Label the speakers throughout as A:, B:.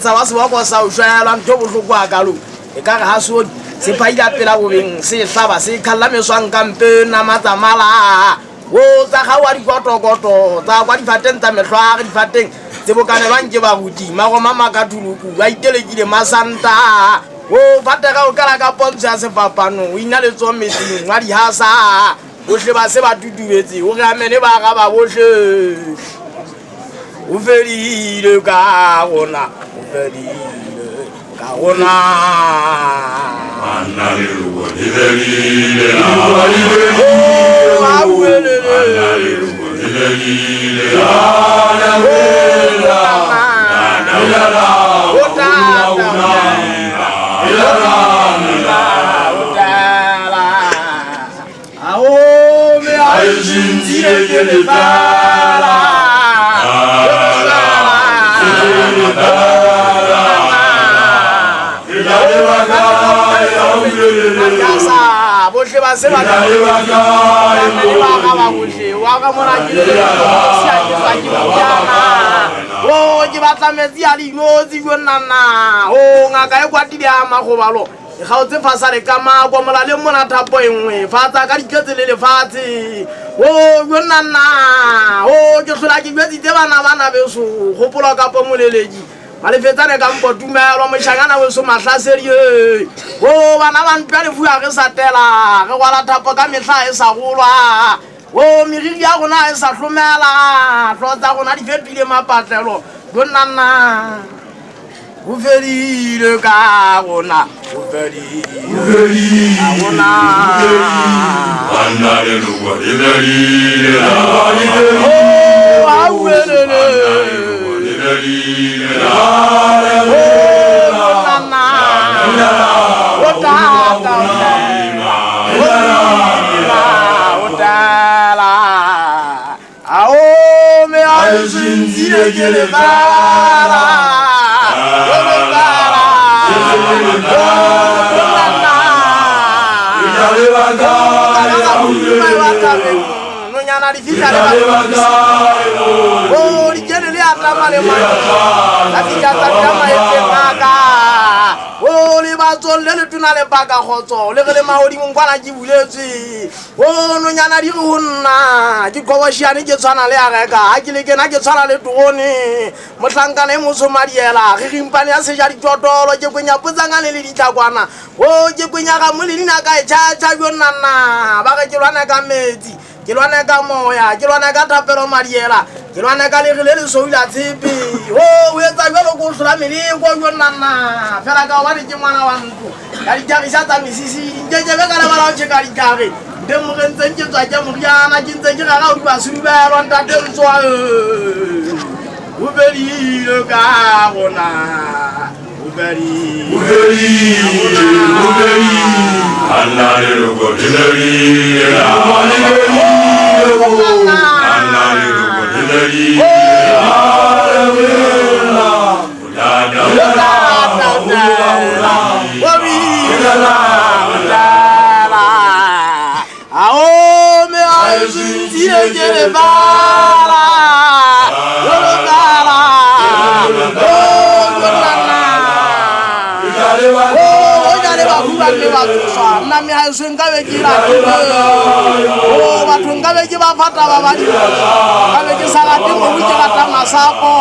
A: tshaba seboko sa o shwelwa ntho bohloko a kalo e ka re ha sodi se phaila pela bobeng se hlaba se khalla meswang ka mpe nama tsa mala o tsa gaoa dikotokoto tsa kwa difateng tsa mehlware difateng tse bokanelwang ke baruti magoma makathuluku ba itelekile masanta o fatega o kala ka pontsho ya sefapano o ina letsogo metsing wa dihasa bohle ba se ba tutubetse o re amene ba araba bohle o fedile ka rona o fedile ka rona.
B: Banna leruo le fedile
A: O, a buelele.
B: Banna leruo le fedile
A: O tata, o tala. Ao me a
B: Aizintile ke le tlala. Ke tla leba kae ha o fedile?
A: Sa bohle ba se ba
B: Ke tla leba kae
A: le ba ka ba bohle wa ka mona ke le se a ke tswa ke mojana o ke batla metsi a dinotsi jo nnana o ngaka e kwatile a magobalo e kgaotse fasale ka makwa molaleng mona thapo e nngwe fatsa ka ditletse le lefatshe o jo nnana o ke tlhola ke jwetsitse bana bana beso gopolo kapo moleledi malefetsane ka mpo tumelo mošangana weso mahlasedi e o bana ba ntwa lefu a re sa tela re gwala thapo ka mehla e sa golwa o meriri ya rona e sa hlomela hlo tsa rona di fetohile mapatlelo jo nnana o fedile ka rona o fedile ka rona.
B: Banna leruo le fedile
A: O, a uelele.
B: Banna leruo le fedile
A: O, nnana. O tata, o tela. O tela. Ao me a
B: Aizintile ke le tlala.
A: O lebala. O nnana.
B: Ke tla leba kae ha o fedile?
A: Nonyana di
B: Ke
A: fihla
B: tla
A: le
B: leba
A: batho.
B: kae mo?
A: O dikene le atlama le mane la fihla tsa tama e tengaka o le batsong le letona le paka kgotso le re le mahodimong kwana ke buletswe o nonyana di re ho nna ke qhoboshiane ke tshwana le areka ha ke le kena ke tshwana le drone mohlankana e motsho madiela re rimpane ya seja ditotolo ke kwenya potsangane le ditlakwana o ke kwenya ga mo le dinaka e tjhatjha jo nnana ba re ke lwana ka metsi ke lwana ka moya ke lwana ka thapelo madiela ke lwana ka lere le lesweu la tshepe o o etsa jwalo ko o hlola meleko jo nnana fela ka gobane ke ngwana wa ntlo ya ditlhagisa tsa mesisi nkekebe ka lebala o tjheka ditlhare nte morentseng ke tswa ke moriana ke ntse ke rara o diba sedubelwa ntate ntswa o fedile ka rona o fedile
B: O fedile, o fedile. Banna leruo le fedile Banna leruo le fedile O tata, Ke tla leba
A: Nna mehaesong nkabe ke ratile o batho nkabe ke ba fata ba badi nkabe ke sa rate mobu ke rata masapo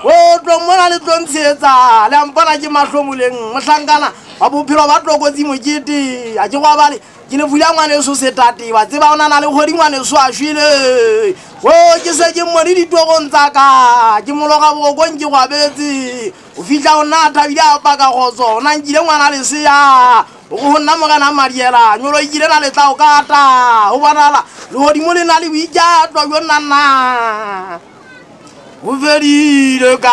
A: o tlo mona le tlo ntsheetsa le a mpona ke mahlomoleng mohlankana wa bophelo ba tlokotsi mokete a ke go bale ke le fula ngwaneso setate wa tseba o nana le kgwedi ngwaneso a shwele o ke se ke mmone ditorong tsa ka ke mologa borokong ke gwabetse o fihla o nna a thabile a paka kgotso o na nkile ngwana lesea o go nna morena madiela nyolo e kile na letla o kata o bonala legodimo le na le boikatlo jo nnanna o fedile ka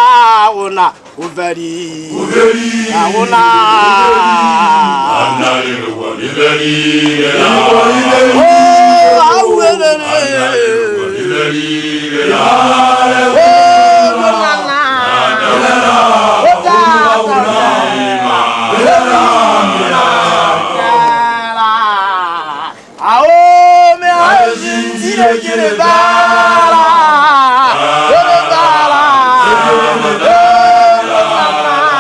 A: rona o fedile ka rona.
B: Banna leruo le fedile
A: O, a uelele.
B: Banna leruo le fedile
A: O, nnana. O tata, o tela. Ao me a ke lebala, o lebala, o lebala.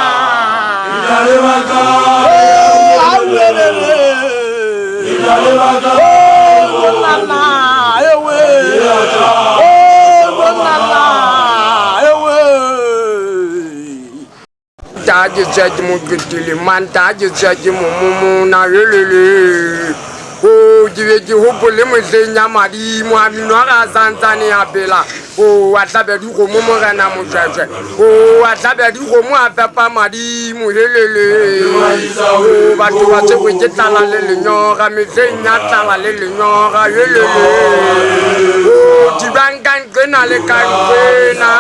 A: Sontaha ke tsoha ke mo qetele, Mantaha ke tsoha ke mo momona, helele. O ke be ke hopole mohleng ya madimo a mino a re a santsane a phela. O a hlabe dikgomo morena Moshweshwe, o a hlabe dikgomo a fepa madimo, helele. O batho ba tshwerwe ke tlala le lenyora, mehleng ya tlala le lenyora, helele. O thibang ka nqena le ka nqena.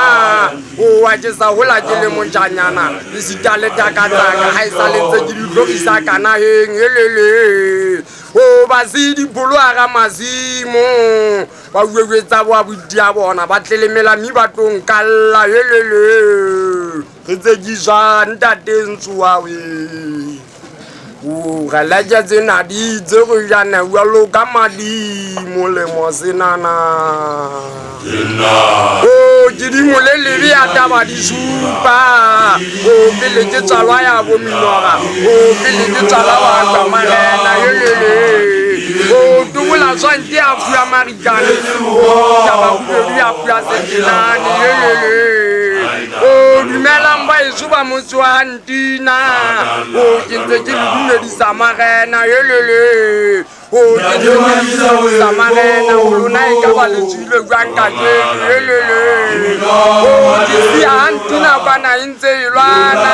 A: Oa ke sa hola ke le motjanyana, esita le taka tsaka ha e sa le ntse ke di hlorisa ka naheng, helele. O ba se dibolo hara masimo, ba uwewetsa bo abuti ya bona, ba tlelemela mme ba tlo nkalla, helele. Re tsekiswa ntate Ntsoa we. O re leke tsena di itse go jana jwalo ka madimo lemo senana. O ke dimo le lebe ya taba di supa. O pele ke tswalwa ya bo minora. O pele ke tswalwa wa tswa marena elele. O tumola swante ya fuwa marikane. O taba bobedu ya fuwa setenane elele. O dumelang baeso ba motse wa Ntina. O ke ntse ke le dumedisa marena elele. O ke ntse ke le dumedisa marena o lona e ka ba le tswile jwang kajeno elele. O ke sia ha Ntina kwana e ntse e lwana.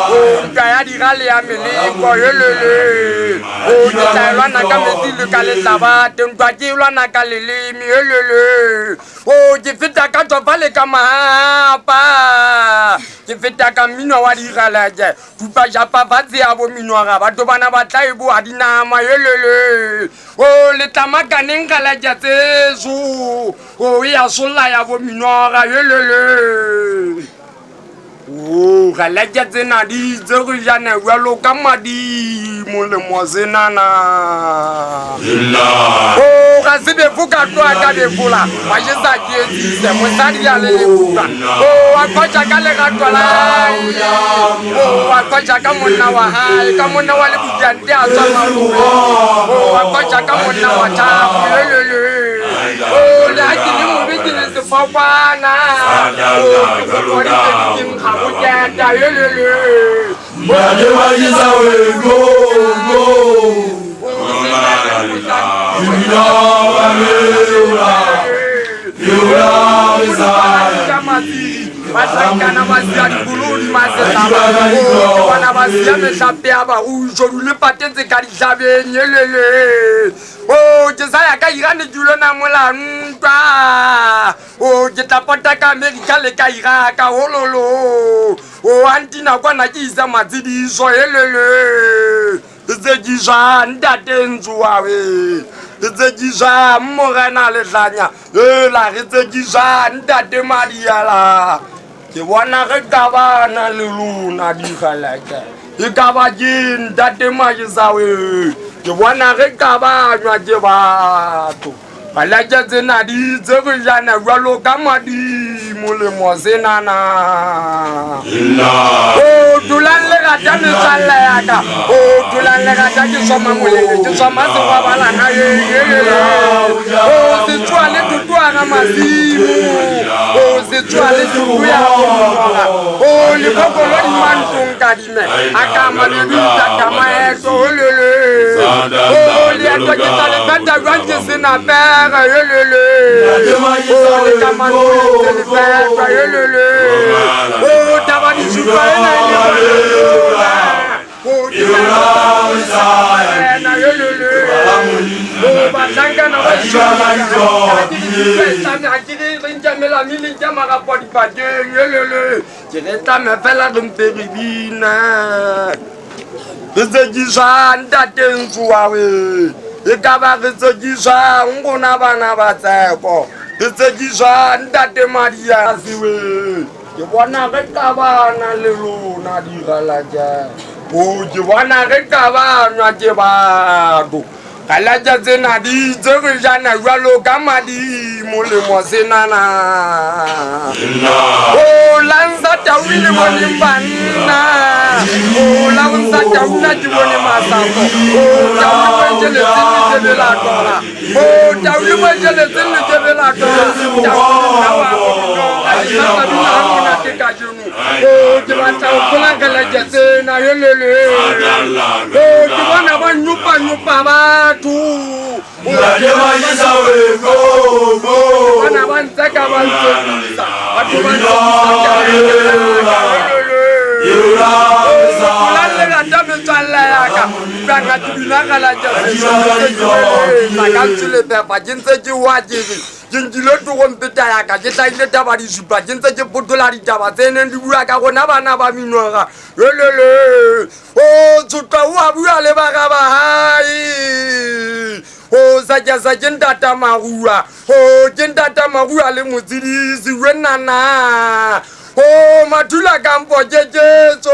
A: O ntwa ya dira le ya meleko elele. O ke tla e lwana ka metsi le ka lehlabate, ntwa ke e lwana ka leleme elele. O ke feta ka tsofa le ka mahapa, ke feta ka mmino wa digaleke, tupa japa fatshe ya bo minora, batho bana ba tla e boa dinama elele. O le tlamakaneng galeke tseso, o e ya solla ya bo minora elele. O galeke tsena di itse go jana jwalo ka madimo lemo senana. O ga se befo ka tloa ka befola, wa jesa ke etsise mosadi ya le lefuka. O wa kgotsa ka lerato la hae, o wa kgotsa ka monna wa hae, ka monna wa lebujante a tswa malome. O wa kgotsa ka monna wa thabo lelele. O le ha ke le mobe ke le sefapana. O ke kopoditse ke nkga go keta elele.
B: Ntate wa Jesa we go go.
A: Bahlankana ba sia dikoloi masetlaba, bana ba sia mehlape ya barujo dule patetse ka dihlabeng elele. O ke sa ya ka Irane ke ilo namola ntwa. O ke tla pota ka Amerika le ka Iraka hololo. O antina kwana ke isa matsediso elele. Re tsekiswa ntate Ntsoa we, re tsekiswa morena Lehlanya ela, re tsekiswa ntate Madiala. Ke bona re qabana le lona digaleke, e ka ba ke ntate Majesa we, ke bona re qabanywa ke batho. Galeke tsena di itse go jana jwalo ka madimo lemo senana. O dulang le rata metswalle ya ka, o dulang le rata ke soma molele, ke soma segwabalana O se tswa le tutua ga masimo, o se tswa le tutu ya go O lebokolo di mantong kadime, a ka mabedi tata maeto olele. O leeto ke tla le feta jwang ke sena pere elele. O le ka mantlong tse le fetwa elele. O taba di supa ena e le bona. O ke ena elele. O bahlankana ba ha ke re re nkemela mme le nke marapo dipakeng elele. Ke re tlame fela re mpe re bina. Re tsekiswa ntate Ntsoa we, e ka ba re tsekiswa rona bana ba tseko, re tsekiswa ntate Madiase we. Ke bona re qabana le lona digalake. O ke bona re qabanywa ke batho. Galeke tsena di itse re jana jwalo ka madimo lemo senana. O lansa tau le boneng banna, o lansa tau na ke bone masapo. O tau le bojeletseng le kebe la tola, o tau le bojeletseng le kebe la tola. Tau nna wa go minora, ke sa bina ha monate kajeno. O ke batla ho tlola
C: elele o ke bona ba nyopanyopa batho bona ba ntseka ba ntsekisa batho ba ntsekisa metswalle yaka utlwang ga ke dinagala ka ntse lepepa ke ntse ke wa kere ke nkile torompeta yaka ke tlhaile taba di supa ke ntse ke potola ditaba tse neng di bua ka rona bana ba minoga elele o tshotla o a bua le bara ba hae o sakesa ke ntata marua o ke ntata marua le motsedisi we nana o mathula kampo keketso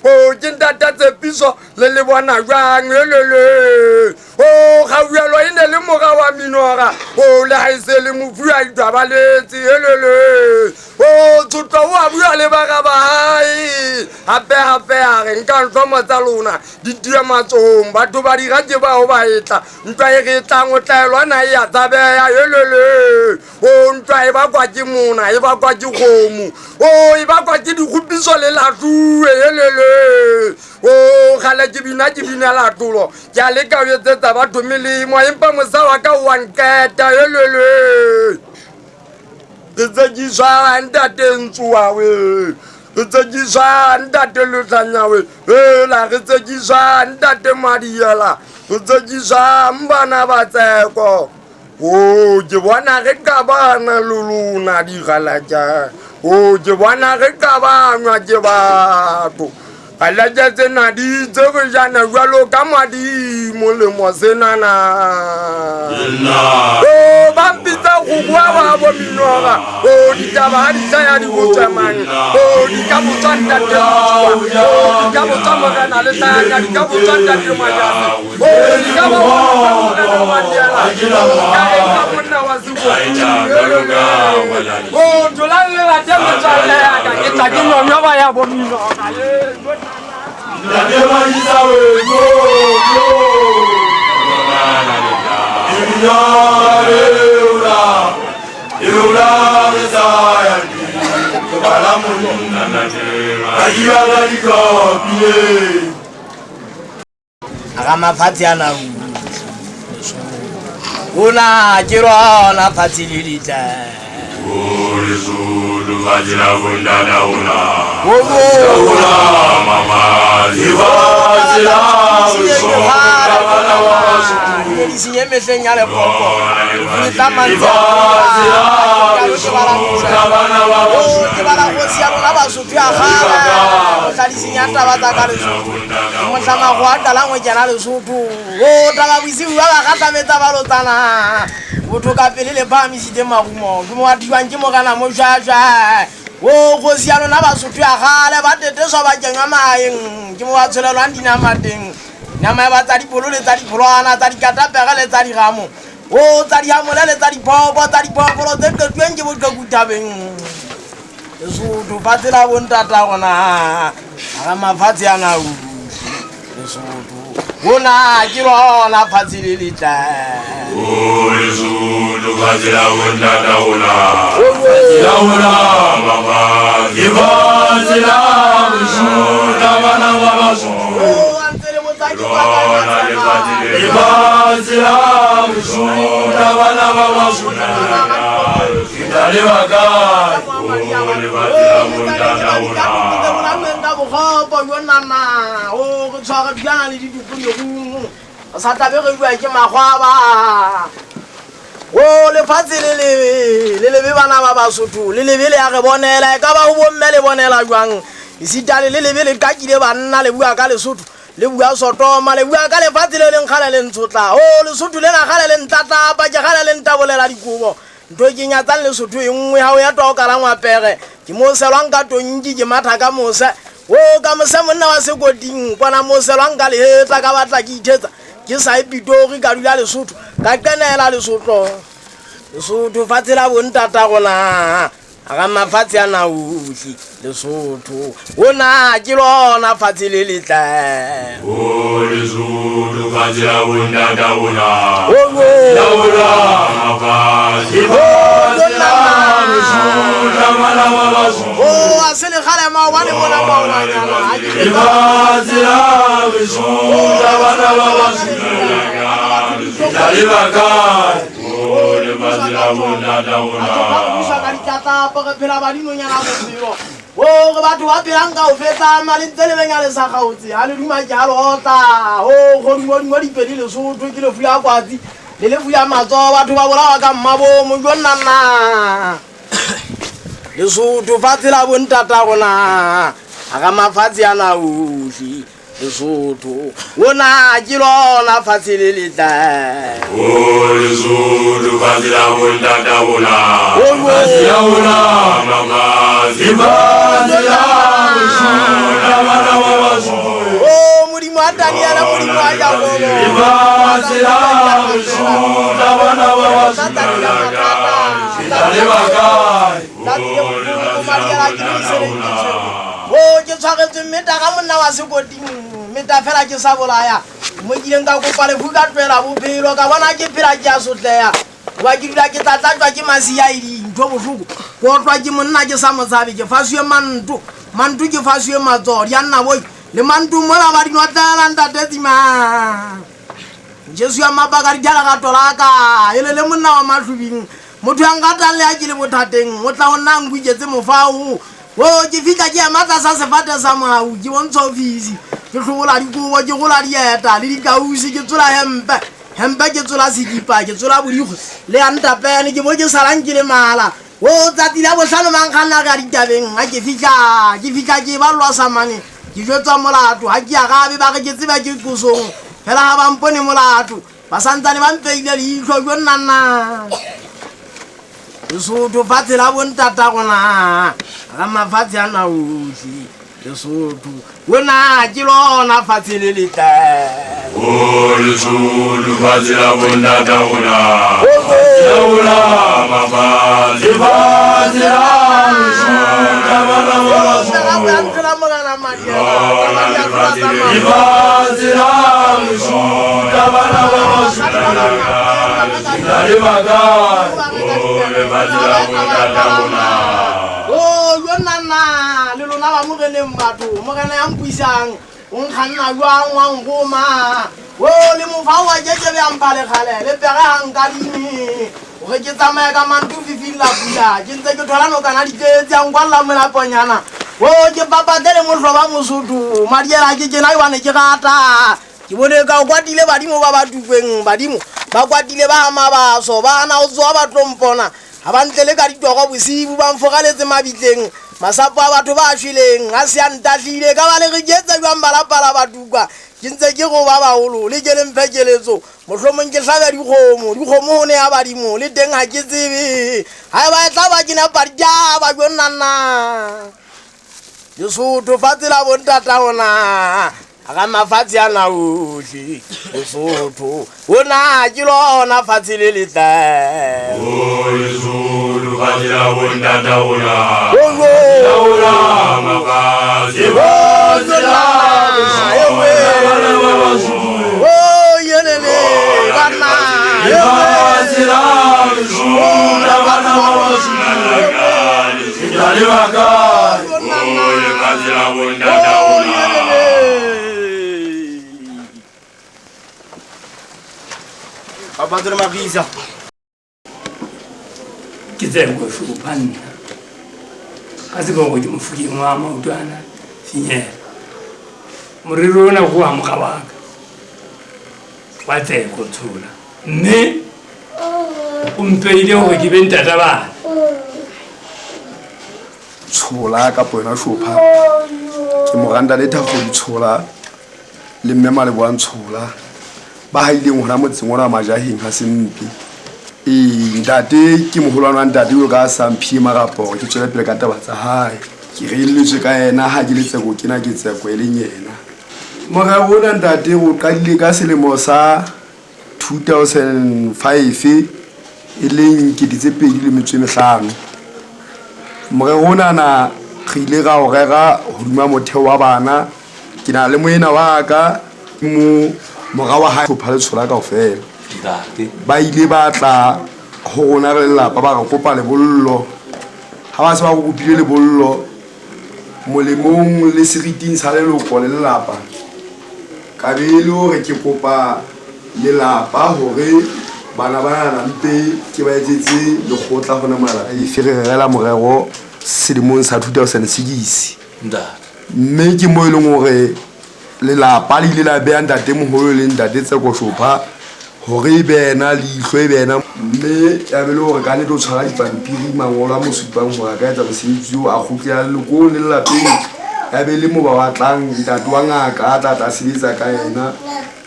C: o ke ntata tsepiso le le bona jwang elele o gauelo e ne le mora wa minora o le ha e se le mofu a itwabaletse elele o tshotla o a bua le bara ba hae hape hape a re nka ntlomo tsa lona di tia matsohong batho ba dira ke bao ba etla ntwa e re tlang o tlaelwana e ya tsabeya elele o ntwa e bakwa ke mona e bakwa ke kgomo o e bakwa ke dikgopiso le latuwe elele o gale ke bina latolo ke a leka ho etsetsa batho melemo empa mosa wa ka o a nketa elele ke tsekiswa ntate Ntsoa we re tsekiswa ntate Letlanya we ela re tsekiswa ntate Madiela re tsekiswa bana ba Tseko o ke bona re qabana le lona digalatja o ke bona re qabanwa ke batho galatja tsena di itse go jana jwalo ka madimo lemo senana o ba mpitsa go bua wa bo minora o ditaba ha di hlaya di botswa mang o di ka botswa ntate o di ka botswa morena Letlanya di ka botswa ntate Majase o di ka botswa morena Madiela ka eng ka monna wa Seko o tholang le late metswalle yaka ke tla ke nyonywa ba ya bo minora. Aga mafatshe ana ona ke rona fatshe le ditla
B: o Lesotho fatshe la bondata rona mama lefatshe la
A: di senye mehleng ya lepopo ke bala kgosi ya lona Basotho ya kgale mohla di senya taba tsa ka Lesotho mohla mago a qalang ho kena Lesotho o taba bosiu ba ba kgatlametsa ba lotsana botho ka pele le phahamisitse marumo ke mo athiwang ke morena Mojajwa o kgosi ya lona Basotho ya kgale ba teteswa ba kenywa mahaeng ke mo ba tsholelwang dinama teng nama ya ba tsa dipolo le tsa dipholwana tsa dikatapere le tsa digamo o tsa dihamole le tsa diphooko tsa diphoofolo tse qetuweng ke boqekutabeng Lesotho fatshe la bontata rona aga mafatshe ana Lesotho ona ke lona fatshe le letle
B: o Lesotho fatshe la bontata rona la rona mama lefatshe la Lesotho bana ba Basotho lefatshe la Lesotho bana ba Basotho le baka o lefatshe la bontata rona
A: o re tshwara thulana le ditopo merung sa tlabe re bua ke magwaba o lefatshe le lebe le lebe bana ba Basotho le lebe le ya re bonela e ka ba ho bomme le bonela jwang esita le lebe le qakile banna le bua ka Lesotho le bua Sotoma le bua ka lefatshe le leng kgale le ntshotla o Lesotho lena kgale le ntlatlapa ke kgale le ntabolela dikobo ntho e ke nyatsang Lesotho e nngwe ha o ya twa o kalangwa pere ke mo selwang ka tonki ke matha ka mose o ka mose monna wa sekoting kwana mo selwang ka lehetla ka batla ke ithetsa ke sa e Pitori ka dula Lesotho ka qenela Lesotho Lesotho fatshe la bontata rona aga mafatshe ana ohle Lesotho ona ke lona fatshe le letle
B: o Lesotho fatshe la bontata rona la rona mafatshe
A: O a se le kgale maobane mona maobanyana ha ke ka ditlatlapo re phela badinonyana bophelo o re batho ba phelang ka ho fetsa male ntse le benya le sa kgaotse ha le duma ke ha le otla o kgodimodimo dipedi Lesotho ke lefu ya kwatsi le lefu ya matsoho batho ba bolawa ka mmabomo jo nnanna Lesotho fatshe la bontata rona ga mafatshe a na ohle Lesotho ona ke lona fatshe le letle
B: O Lesotho fatshe la bontata rona fatshe la rona mafatshe fatshe la rona bana ba Basotho
A: o Modimo a Daniela Modimo a Jakobo
B: fatshe la rona bana ba Basotho le bakae
A: o ke tshwaretswe mmeta ka monna wa sekoting mmeta fela ke sa bolaya mo kileng ka kopa lefu ka tlohela bophelo ka bona ke phela ke a sotleha wa ke dula ke tlatlatswa ke masia e dintho bohloko ke otlwa ke monna ke sa motshabe ke fasuwe manto manto ke fasuwe matsoho di a nna boi le manto mola ba dinotlela ntate Tsima Jesu ya mabaka di jala ka tolaka e le le monna wa mahlubing motho ya nkatang le ha ke le bothateng o tla ho nna nkuiketse mofao o ke fihla ke ema tlasa sefate sa mohau ke bontsha ofisi ke hlobola dikobo ke gola dieta le dikausi ke tsola hempe hempe ke tsola sekipa ke tsola bodikgo le ya ntapene ke bo ke salang ke le mala o tsatsi la bohlano mankganna re ya ditabeng ha ke fihla ke ballwa samane ke jwetswa molato ha ke arabe ba re ke tseba ke qosong fela ha ba mpone molato ba santsane ba mpeile leihlo jo nnanna Lesotho fatshe la bontata rona ga mafatshe a na ohle Lesotho ona ke lona fatshe le letle
B: O Lesotho fatshe la bontata rona rona mafatshe fatshe la rona bana ba Basotho fatshe la rona bana ba Basotho le bakae
A: o yo nna le lona ba moreneng batho morena ya mpuisang o nkganna jwang wa nkgoma o le mofa wa kekebe ya mpha lekgale le pere ha nkadime gore ke tsamaye ka manto fifing la pula ke ntse ke thola nokana ditletse ya nkwalla molaponyana o ke papate le mohloba Mosotho madiela ke kena jwane ke rata ke bone ka o kwatile badimo ba ba tukweng badimo ba kwatile ba mabaso ba na o tsoa ba tlompona ha ba ntle le ka ditoro bosibu ba mfogaletse mabitleng masapo a batho ba shweleng a se a ntahlile ka ba le re ke etsa jwang balapala ba tukwa ke ntse ke go ba baholo le ke le mphe keletso mohlomong ke hlabe dikgomo dikgomo ho ne ya badimo le teng ha ke tsebe ha ba e tla ba ke napa ditaba jo nnanna Lesotho fatshe la bontata rona ga mafatshe a na ohle Lesotho ona ke lona fatshe le letle
B: O Lesotho fatshe la bontata rona rona mafatshe fatshe la rona bana ba Basotho
A: o yelele bana
B: fatshe la rona bana ba Basotho le bakae o lefatshe la bontata rona
D: ke tseko šupa nna ka sebongo ke mofokeng wa maotwana finyela moriri ona go amoga waka wa tseko tshola mme o mpeile gore ke be ntata bana
E: Tshola kapo yona Shopha ke moranda le Thakgodi Tshola le mme Maleboang Tshola ba haileng hona motseng ona wa Majaheng ha Sempe. Ee ntate ke moholwane wa ntate yo ka sa mphile marapo hore ke tswele pele ka taba tsa hae. Ke reelletswe ka yena ha ke le Tseko kena ke Tseko e leng yena. Morero ona ntate o qadile ka selemo sa 2005 e leng 2005. Morero onana re ile ra o rera hodima motheo wa bana. Ke na le moena wa ka mo mora wa hae Shopha le Tshola kaofela. Ba ile ba tla Ho rona re lelapa ba re kopa lebollo. Ha ba se ba kopile lebollo molemong le seriting sa leloko le lelapa, ka be e le hore ke kopa lelapa hore bana ba nana mpe ke ba etsetse lekgotla hona mona lapeng. Efe re rerela morero selemong sa 2006. Mme ke mo e leng hore lelapa le ile la beha ntatemoholo le ntate Tseko Shopha hore e be yena leihlo, e be yena. Mme ya be le hore ka nnete o tshwara dipampiri, mangolo a mo supang hore a ka etsa mosebetsi oo, a kgutlela lelokong le lelapeng. Ya be le mo ba batlang ntate wa ngaka a tla tla sebetsa ka yena.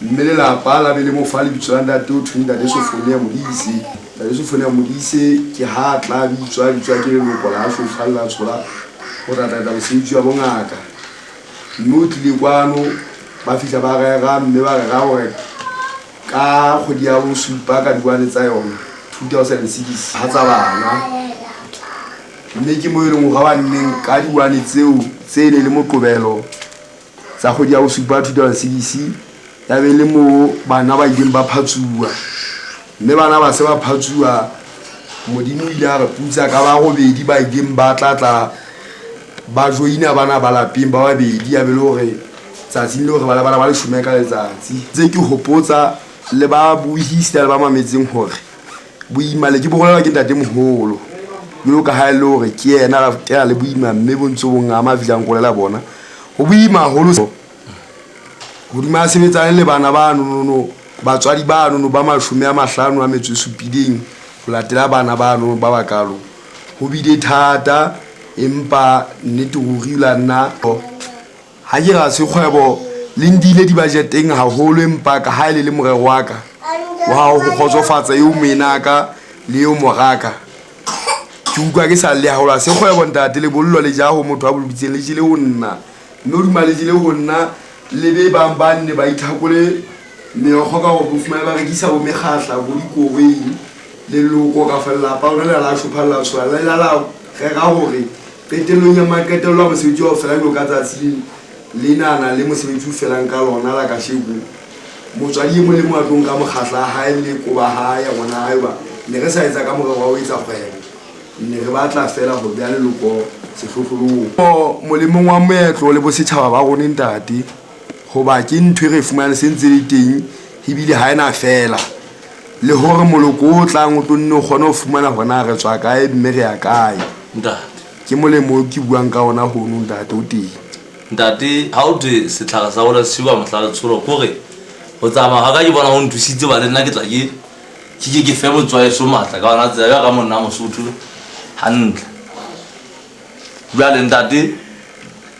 E: Mme lelapa la be le mo fa lebitso la ntate o thweng ntate Sofonia Modise. Ntate Sofonia Modise ke ha a tla bitswa, a bitswa ke leloko la Shopha le la Tshola ho tla tla etsa mosebetsi wa bongaka. Mme o tlile kwano, ba fihla ba rera, mme ba rera hore ka kgwedi ya bosupa ka diwane tsa yona 2006 ha tsa bana. Mme ke mo e leng hore ba nneng ka diwane tseo tse ne le Moqobelo tsa kgwedi ya bosupa 2006, ya be le mo bana ba ileng ba phatsuwa. Mme bana ba se ba phatsuwa, Modimo o ile a re putsa ka ba robedi ba ileng ba tla tla ba joina bana ba lapeng ba babedi, ya be le hore tsatsing leo re ba le bana ba leshome ka letsatsi. Tse ke hopotsa le ba buhisa le ba mametseng hore boima le ke bo rolelwa ke ntatemoholo, jwalo ka ha e le hore ke yena ra kena le boima mme bo ntse bo ngama a fihlang rolela bona. Ho boima haholo hodima a sebetsane le bana ba nonono, batswadi ba nono ba 57 ho latela bana ba nono ba bakalo. Ho bile thata, empa nnete ruri la nna ha ke ra se kgwebo le ndile dibajeteng haholo, empa ka ha e le le morero wa ka wa ho kgotsofatsa eo moenaka le eo moraka. Ke utlwa ke sa lle haholo. Ha se kgwebo ntate, lebollo le ja ho motho a boloditseng, le jele ho nna. Mme hodima le jele ho nna, le be bang ba nne ba ithakole meokgo ka hore o fumane ba rekisa bo mekgahla, bo dikoboing. Leloko kafa lelapa lona le la Shopha le la Tshola le la la rera hore qetellong ya maqetello a mosebetsi wa ho fela jwalo ka tsatsi lenana le mosebetsi o felang ka lona la kasheko, motswadi e mong le mong a tlo nka mokgahla wa hae le koba hae ya ngwana hae, hoba ne re sa etsa ka morero wa ho etsa kgwebo, ne re batla feela ho beha leloko sehlohlolong. Molemong wa moetlo le bosetjhaba ba rona ntate, hoba ke ntho e re e fumanang se ntse le teng ebile ha ena fela, le hore moloko o tlang o tlo nne o kgone ho fumana hore na re tswa kae mme re ya kae.
F: Ntate.
E: Ke molemo o ke buang ka ona hono ntate o teng.
F: Ntate, ha o thwe setlhare sa rona se siwa mohla letsholo, ke hore ho tsamaya ga ka ke bona ho nthusitse, ba le nna ke tla ke ke ke ke fe motswaeso matla ka yona tsela ya ka monna Mosotho hantle. Jwale ntate,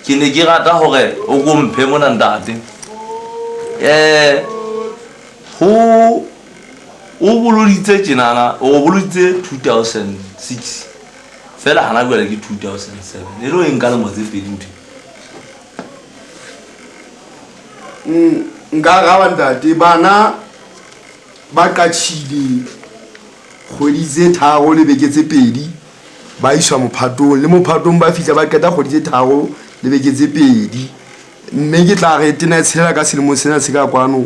F: ke ne ke rata hore o ko mphe mona ntate. Ho o boloditse tjenana, o boloditse 2006 fela hana jwale ke 2007. E le o e nka lemo tse pedi ntho.
E: Nka araba ntate, bana ba qatjhile kgwedi tse 3 le beke tse 2 ba iswa mophatong, le mophatong ba fihla ba qeta kgwedi tse 3 le beke tse 2. Mme ke tla re tena e tshelela ka selemo sena se ka kwano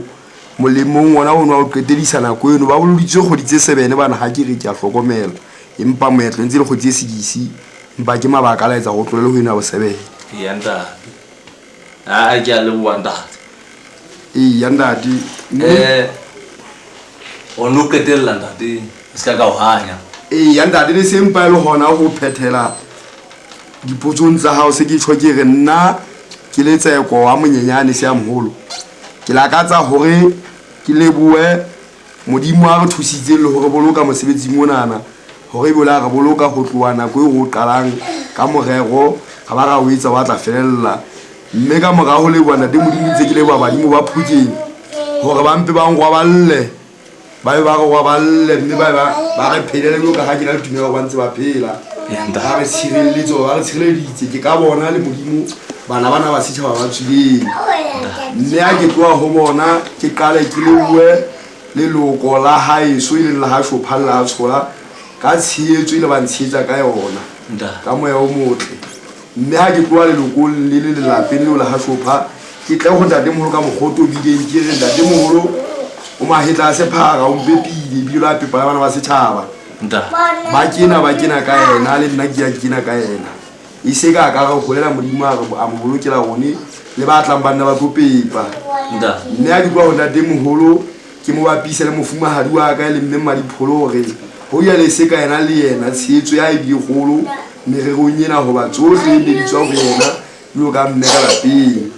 E: molemong wona ono wa ho qetedisa nako eno. Ba boloditswe kgwedi tse 7 bana, ha ke re ke a hlokomela, empa moetlo ntse le kgwedi tse 6, empa ke mabaka a laetsa ho tlole ho ena bo 7.
F: Eya ntate. Ah, ke a leboha ntate.
E: Eya ntate.
F: O no qetella ntate, o se ka ka o hanya.
E: Eya ntate, le se mpa e le hona ho phethela dipotsong tsa hao, se ke tjho ke re nna ke le Tseko wa monyenyane se a moholo. Ke lakatsa hore ke lebohe Modimo a re thusitseng le hore boloka mosebetsing onana, hore ebole a re boloka ho tloha nako eo re o qalang ka morero, ra ba ra o etsa wa tla felella. Mme ka mora ho leboha ntate Modimo, ntse ke leboha badimo ba Phokeng hore ba mpe ba nrwaballe, ba be ba re rwaballe, mme ba be ba re phelele jwalo ka ha ke na le tumelo hore ba ntse ba phela. Ba re tshireletse, ba re tshireleditse. Ke ka bona le Modimo bana bana ba setjhaba ba tswileng. Mme ha ke tloha ho bona, ke qale ke lebohe leloko la haeso e leng la ha Shopha le la Tshola ka tshehetso e le ba ntshehetsa ka yona, ka moya o motle. Mme ha ke tloha lelokong le le lelapeng leo la ha Shopha, ke tle ho ntatemoholo ka mokgwa o tobileng, ke re ntatemoholo o mahetla a sephara, o mpepile ebile o la pepa le bana ba setjhaba. Ba kena ba kena ka yena le nna ke ya kena ka yena. E se ka ka re holela Modimo a re a mo bolokela rone le ba tlang banna ba tlo pepa. Mme a ke kwa ho ntatemoholo ke mo bapise le mofumahadi wa ka e le mme Mmadipholo hore ho ya le se ka yena le yena tshehetso ya e bile kgolo mererong ena hoba tsohle ne di tswa ho yena jwalo ka mme ka lapeng.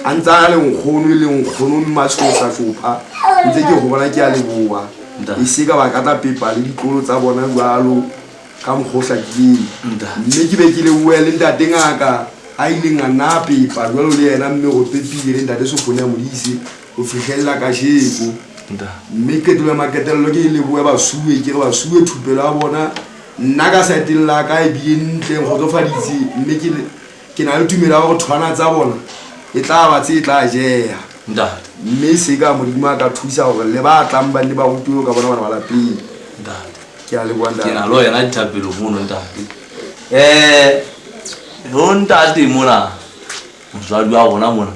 E: A ntse a le nkgono e le nkgono Mmatshosa Hlopha ntse ke ho bona ke a leboha. E se ka ba ka tla pepa le ditlolo tsa bona jwalo ka mokgwa o hlakileng. Mme ke be ke lebohe le ntate ngaka a ileng a nna a pepa jwalo le yena mme o pepile le ntate Sofonia Modise ho fihlella kajeko. Mme qetelo ya maqetello ke lebohe basuwe ke re basuwe thupelo ya bona nna ka saeteng la ka e bile ntle nkgotsofaditse mme ke ke na le tumelo ya gore thwana tsa bona e tla ba tse e tla jeha. Mme se ka Modimo a ka thusa gore le ba tlang ba nne ba rutiwe ka bona bana ba lapeng. Ke a leboha ntate.
F: Ke na le wena dithapelo mono ntate. Ho ntate mona motswadi wa rona mona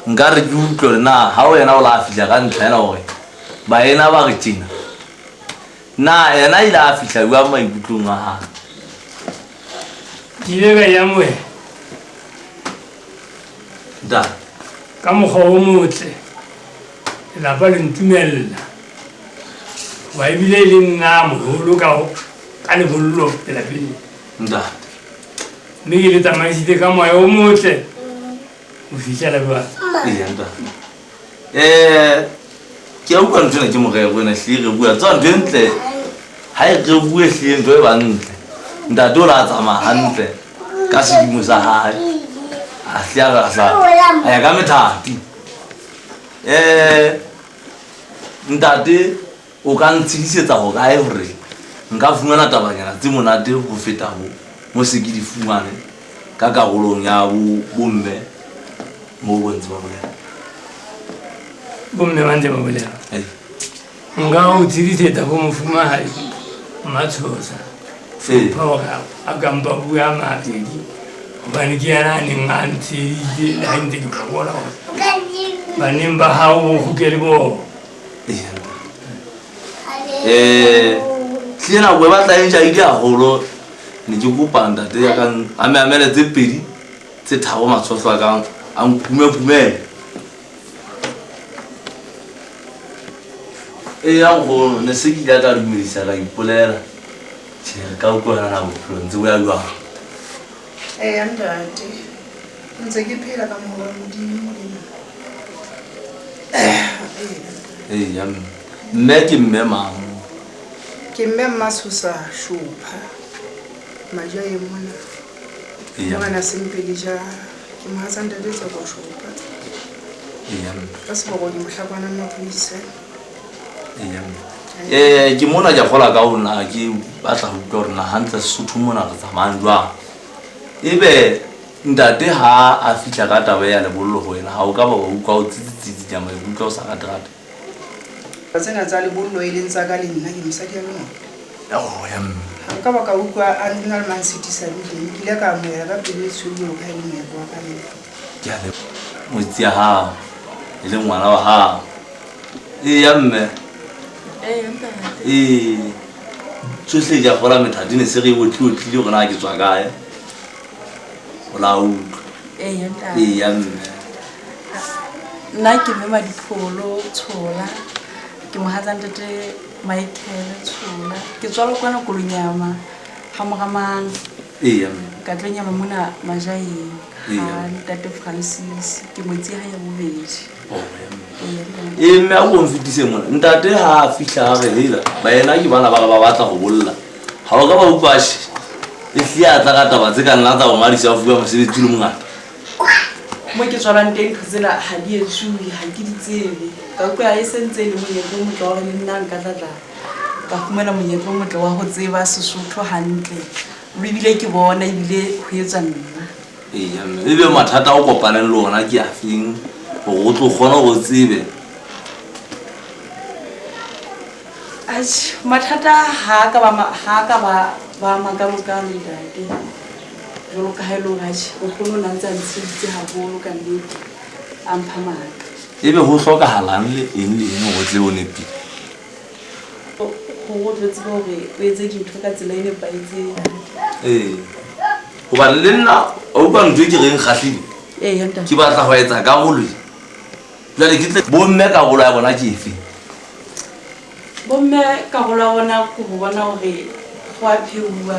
F: nka re ke utlwe hore na ha wena o la fihla ka ntlha ena hore baena ba re tjena na yena ile a fihla jwang maikutlong a hae?
D: Ke ile ka e amohela
F: Ntate.
D: Ka mokgwa o motle lelapa le ntumella hoba ebile e le nna moholo ka ka lebollo lelapeng.
F: Ntate.
D: Mme ke le tsamaisitse ka moya o motle ho fihlela jwale.
F: Eya ntate. Ke a utlwa ntho ena ke morero ena hlile re bua tswa ntho e ntle ha e re bue hlile ntho e ba ntle. Ntate o la tsamaya hantle ka sedimo sa hae. A hle a sa a ya ka methati. Ntate o ka ntshedisetsa ho kae hore nka fumana tabanyana tse monate ho feta ho mo se ke di fumane ka karolong ya bomme mo bo ntse ba bolela.
D: Bomme ba ntse ba bolela. Nka o tshedisetsa ho mofumahadi Mmatshosa. Hlopha hore a ka mpa bua mabedi hobane ke yena a neng a ntsheditse le ha ntse ke fokola hore baneng ba hao bo kgutle le bona.
F: Tlile nako e batla e jaile haholo ne ke kopa ntate ya ka a me amele tse pedi tse tharo matshwafo a kang a nkume-kumele. Eya nkgono ne se ke ile ka dumedisa ka ipolela. Tjhe re ka utlwana na bophelo ntse bo ya jwang?
G: Eya ntate, ntse ke phela ka mohau wa Modimo le nna.
F: Eya mme. Mme ke mme mang?
G: Ke mme Mmatshosa Hlopha. Majaeng mona.
F: Eya.
G: Morena Sempele ja ke mohatsa ntate Tseko Hlopha.
F: Eya mme.
G: Ka seboko ke mohlakwana Mapodisa.
F: Eya mme. Ke mona ke a kgola ka ho na ke batla ho utlwa hore na hantle Sesotho mona re tsamayang jwang. Ebe ntate ha a fihla ka taba ya lebollo ho wena ha o ka ba wa utlwa o tsitsitsitsinya maikutlo o sa rate-rate?
G: Tsena tsa lebollo e leng tsa ka le nna ke mosadi ya le ngwana.
F: Oh, ya mme.
G: Ha nka ba ka utlwa a nna le mansitisane teng, ke ile ka amohela ka pelo e tshweu jwalo ka ha e le moetlo wa ka le nna.
F: Ke a leboha. Ngwetsi ya hao e le ngwana wa hao. Eya mme.
H: Eya ntate.
F: Ee. Tsohle di a fola methati ne se re otlile hore na ke tswa kae. O la utlwa.
H: Eya ntate.
F: Eya mme.
H: Nna ke mme Madipholo Tshola. Ke mohatsa ntate Michael Tshola. Ke tswalwa kwana Kolonyama ha Moramang.
F: Eya mme.
H: Ka tlo nyama mona Majaeng
F: Eya.
H: ha ntate Francis ke ngwetsi ha ya bobedi.
F: Oh, ya mme.
H: Eya ntate.
F: Ee mme a ko nfetise mona. Ntate ha a fihla a re hela baena ke bana ba re ba batla ho bolla. Ha o ka ba utlwa she. E hlile a tla ka taba tse ka nna tsa ho ngadisa ho fuwa mosebetsi o le mongata.
H: Mo ke tswalwang teng ntho tsena ha di etsuwe, ha ke di tsebe. Ka utlwa e se ntse e le monyetla o motle wa hore le nna nka tla tla ka fumana monyetla o motle wa ho tseba Sesotho hantle. Ebile ke bona ebile ho etswa nna.
F: Eya mme, ebe mathata a o kopaneng le ona ke a feng hore o tlo kgona hore o tsebe?
H: Atjhe, mathata ha ka ba ha ka ba ba makalokalo ntate. Jwalo ka ha e le hore atjhe, nkgono o na ntse a ntsheditse haholo ka nnete, a mpha matla.
F: Ebe ho hlokahalang le eng le eng hore o tle o nepile?
H: Ho Gore o tlo tsebe hore o etse dintho ka tsela e nepahetseng.
F: Ee, hobane le nna o utlwa ntho e ke reng kgahlile.
H: Eya ntate.
F: Ke batla ho etsa karolo e. Jwale ke tle bomme karolo ya bona ke efe?
H: Bomme karolo ya bona ke ho bona hore go a pheuwa,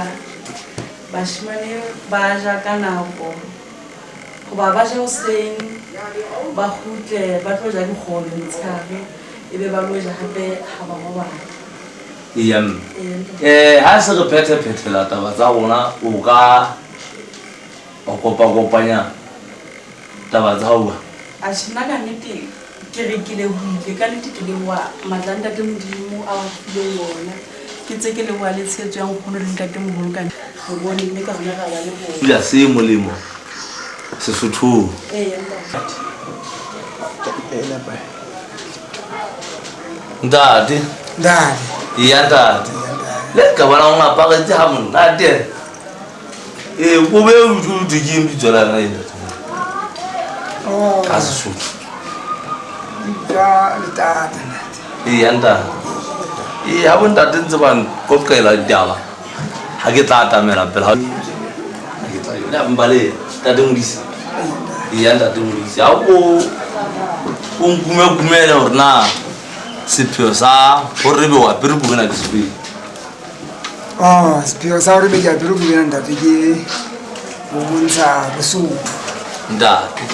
H: bashemane ba ja ka nako, hoba ba ja hoseng, ba kgutle ba tlo ja dikgobe motshehare, ebe ba lo ja hape ha ba robala.
F: Eya mme.
H: Eya ntate.
F: Ha se re phethe-phethela taba tsa rona, o ka wa kopa-kopanya taba tsa hao.
H: Atjhe, nna ka nnete ke re ke lebohile, ka nnete ke leboha matla a ntate Modimo a wa fileng ona. Ke ntse ke leboha le tshehetso ya nkgono le ntate moholo ka re bone mme ka hona ra ba leboha.
F: Pula se molemo Sesothong.
H: Eya ntate.
F: Ntate.
G: Ntate.
F: Eya ntate. Le ka bona o ngaparetse ha monate. Ee, o be o thwe ke eng bitso la yona e ntate?
G: Oh.
F: Ka Sesotho.
G: Bitswa letata ntate.
F: Eya ntate. Ee, ha bontate ntse ba nqoqela ditaba, ha ke tla atamela pele ha ke tla yona mbale ntate Modise. Eya ntate Modise, ha o nkume-kumele hore na sepheo sa hore ebe o apere kobo ena ke sefeng.
G: Oh, sepheo sa hore be ke apere kobo ena ntate ke ho bontsha Bosotho.
F: Ntate.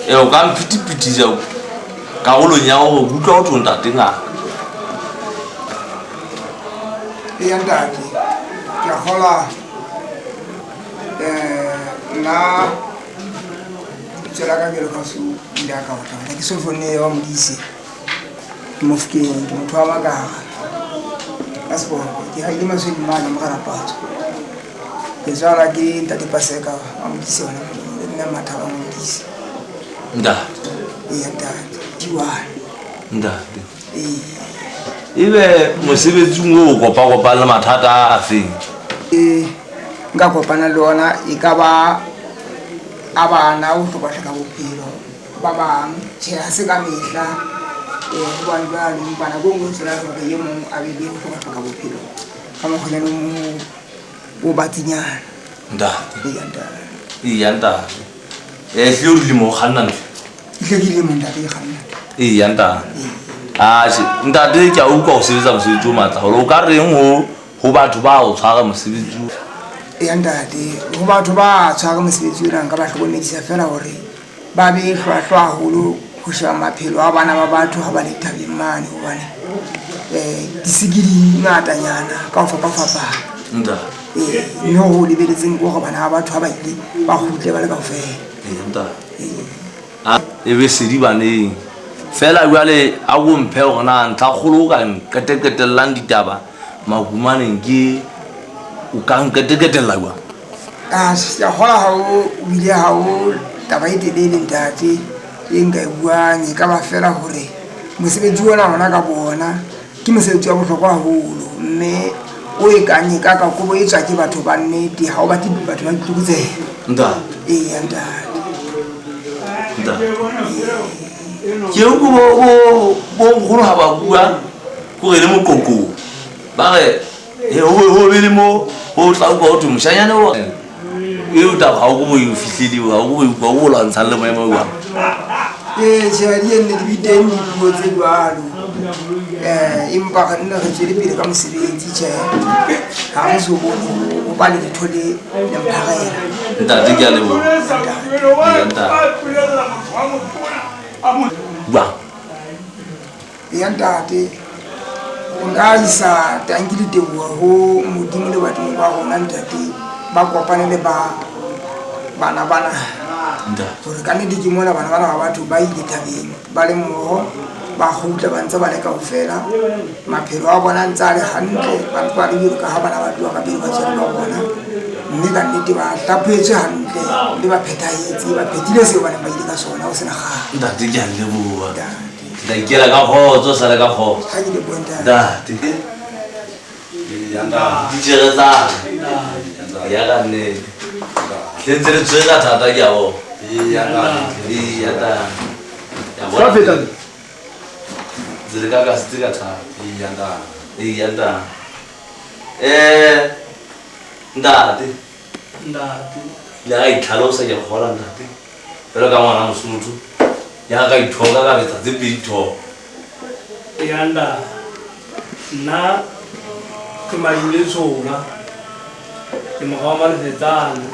F: Ee, o ka mphithipithisa karolong ya hore utlwa ho thwe ntate ngaka.
G: Eya ntate, ke a kgolwa nna lebitso la ka jwalo ka so ile a ka otla hona ke Sofonia wa Modise. Ke Mofokeng, ke motho wa Makara. Ka seboko ke haile Maswedi mane Mogarapatso. Ke tswalwa ke ntate Paseka wa Modise hona moo, le mme Mathaba wa Modise.
F: Ntate.
G: Eya ntate, Diwane.
F: Ntate.
G: Ee.
F: Ebe mosebetsing oo kopa-kopang le mathata a feng?
G: Ee, nka kopana le ona e ka ba a bana ho hloka-hloka bophelo ba bang. Tjhe, ha se ka mehla. Hobane jwale empa nako e nngwe o tswela hore e mong a be le ho hloka-hloka bophelo ka mokgwanyana o mong o batsinyana.
F: Ntate.
G: Eya ntate.
F: Eya ntate. Hlile o dilemo o kganna ntho?
G: Ehlile ke dilemo ntate ke kganna.
F: Eya ntate.
G: Ee.
F: Atjhe, ntate ke a utlwa o sebetsa mosebetsi o matla haholo. O ka reng ho batho ba o tshwara mosebetsi o?
G: Eya ntate, ho batho ba tshwara mosebetsi ona nka ba hlokomedisa feela hore ba be hlwahlwa haholo ho sheba maphelo a bana ba batho ha ba le thabeng mane, hobane disiki di ngatanyana ka ho fapafapana.
F: Ntate.
G: Ee, mme ho lebeletseng ke hore bana ba batho ha ba ile ba kgutle ba le kaofela.
F: Eya ntate.
G: Ee.
F: A e be sedi baneng. Feela jwale a ko mphe hore na ntlha kgolo o ka nqeteqetellang ditaba makumaneng ke o ka nqeteqetella jwang?
G: Ah, ke a kgolwa ha o bile ha o taba e telele ntate e nka e buang, e ka ba feela hore mosebetsi ona ona ka bona ke mosebetsi wa bohlokwa haholo, mme o e kang e ka ka kobo e tswa ke batho ba nnete, ha o batle batho ba ditlokotsebe.
F: Ntate.
G: Eya ntate.
F: Ntate. Ke o bo nkgono ha ba bua kore le moqoqong. Ba re, ho be le mo ho tla utlwa ho thwe moshanyana o eo taba ha o ko bo e fihlele, ha o ko bo e utlwa, o bo lwantshang le maemo a jwang.
G: Ee, tjhe, di enne di teng dipuo tse jwalo. Empa re nne re tswele pele ka mosebetsi, tjhe. Ha re so bone ho ba le letho le mpharela.
F: Ntate, ke a leboha. Ntate. Jwang?
G: Eya ntate, nka isa tanki diteboho ho Modimo le badimo ba rona ntate, ba kopane le ba bana bana.
F: Ntate.
G: Hore ka nnete ke mona bana bana ba batho ba ile thabeng, ba le mmoho, ba kgutla ba ntse ba le kaofela. Maphelo a bona ntse a le hantle, ba ntse ba le jwalo ka ha bana ba tloha ka pele batswadi ba bona. Mme ka nnete ba hlaphohetswe hantle, mme ba phethahetse, ba phethile seo ba neng ba ile ka sona ho sena kgang.
F: Ntate, ke a leboha.
G: Ntate.
F: Ke tla ikela ka kgotso, sale ka kgotso.
G: Ha ke lebohe ntate.
F: Ntate. Ditjhere tsa ka. Ya ka nnete. Le ntse le tshwere ka thata ke a bona. Eya ntate. Eya ntate.
E: Sa feta.
F: Ntse le ka ka setse ka thata.
E: Eya ntate.
F: Eya ntate. Ntate.
D: Ntate.
F: Le ga itlhalosa ke kgola ntate. Jalo ka ngwana Mosotho. Ya ka ithoka ka betsa tse pedi thoka.
D: Eya ntate. Nna ke Madule Tshola. Ke mora wa Malefetsane.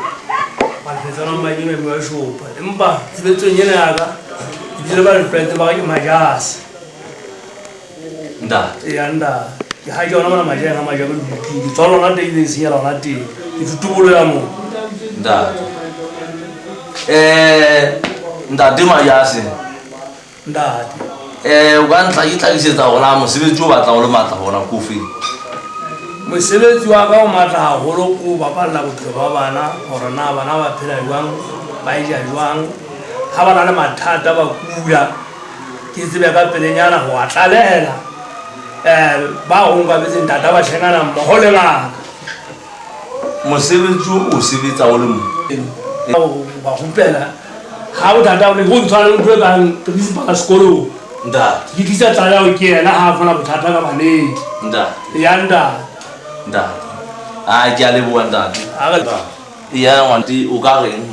D: Malefetsane wa Mmadinwa wa Shopa. Empa tshebetsong ena ya ka ke bile ba lefetse ba ke Majase.
F: Ntate.
D: Eya ntate. Ke ha ke yona mona Majase ga Majase le bukile. Ke tswa lona teng le senyela hona teng. Ke tutubolo ya moo.
F: Ntate. Ntate Majase.
D: Ntate.
F: O ka ntla ke tlhakisetsa hore na mosebetsi o batla o le matla hona ko ofeng?
D: Mosebetsi wa ka o matla haholo ko bapalla bophelo ba bana, hore na bana ba phela jwang, ba e ja jwang. Ha ba na le mathata ba kula, ke tsebe ka pelenyana ho a tlalehela. Ba ho nkabetseng tata ba tjhengana mmoho le ngaka.
F: Mosebetsi o sebetsa o le mong?
D: O ba rupela. Ha bothata bo le ho tshwana le ntho e kang principal sekolong.
F: Ntate.
D: Ke tlisa tlaleho ke yena ha a fona bothata ka baneng.
F: Ntate.
D: Ya ntate.
F: Ntate. A ke a leboha ntate. Eya ngwanti o ka reng?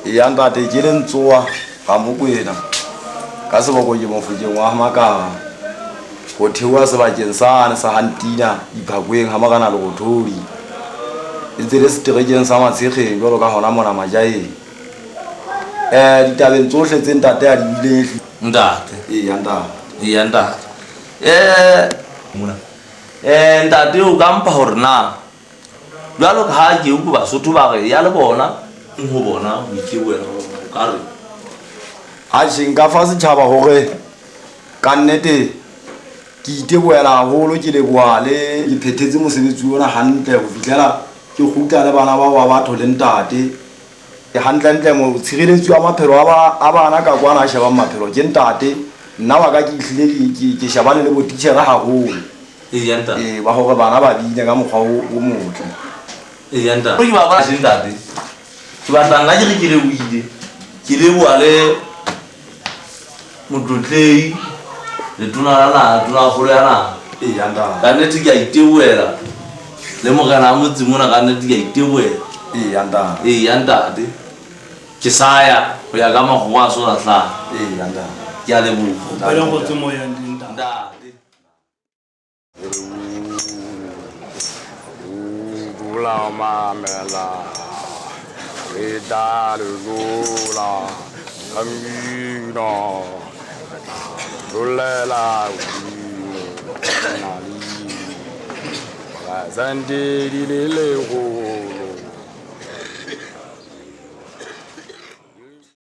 E: Eya ntate ke le ntsoa ga Mokwena. Ka seboko ke Mofokeng wa Makanga. Ho theoha sebakeng sane sa Hantina Iphakweng ha Morena Lerothodi. E ntse le seterekeng sa Matshekgeng jwalo ka hona mona Majaeng. Ditabeng tsohle tse ntate a di buileng.
F: Ntate.
E: Eya ntate.
F: Eya ntate. Mona. Ntate o ka mpha hore na jwalo ka ha ke utlwa Basotho ba re ya le bona ho bona ho itebohela o ka re.
E: Atjhe nka fa setjhaba hore ka nnete ke itebohela haholo, ke leboha le ke phethetse mosebetsi ona hantle ho fihlela ke kgutla le bana bao ba batho le ntate. Ke hantlentle mo tshireletso ya maphelo a bana ka kwana a shebang maphelo ke ntate. Nna wa ka ke hlile ke shebane le botitjhere haholo.
F: Eya ntate.
E: Ba hore bana ba bine ka mokgwa o motle.
F: Eya ntate. Ke ba ba ntate. Ke batla nna ke re ke lebohile. Ke leboha le motlotlei letona la naha, tona kgolo ya naha.
E: Eya ntate.
F: Ka nnete ke a itebohela. Le morena wa motse mona ka nnete ke a itebohela.
E: Eya ntate.
F: Eya ntate. Ke sa ya ho ya ka makgowa a sola hlaha.
E: Eya ntate.
F: Ke a leboha.
D: Ba le kgotso moyeng ntate.
F: Ntate.
C: Dula mamela le tla le dula mmino bolela godimo na le Zandi di le legolo.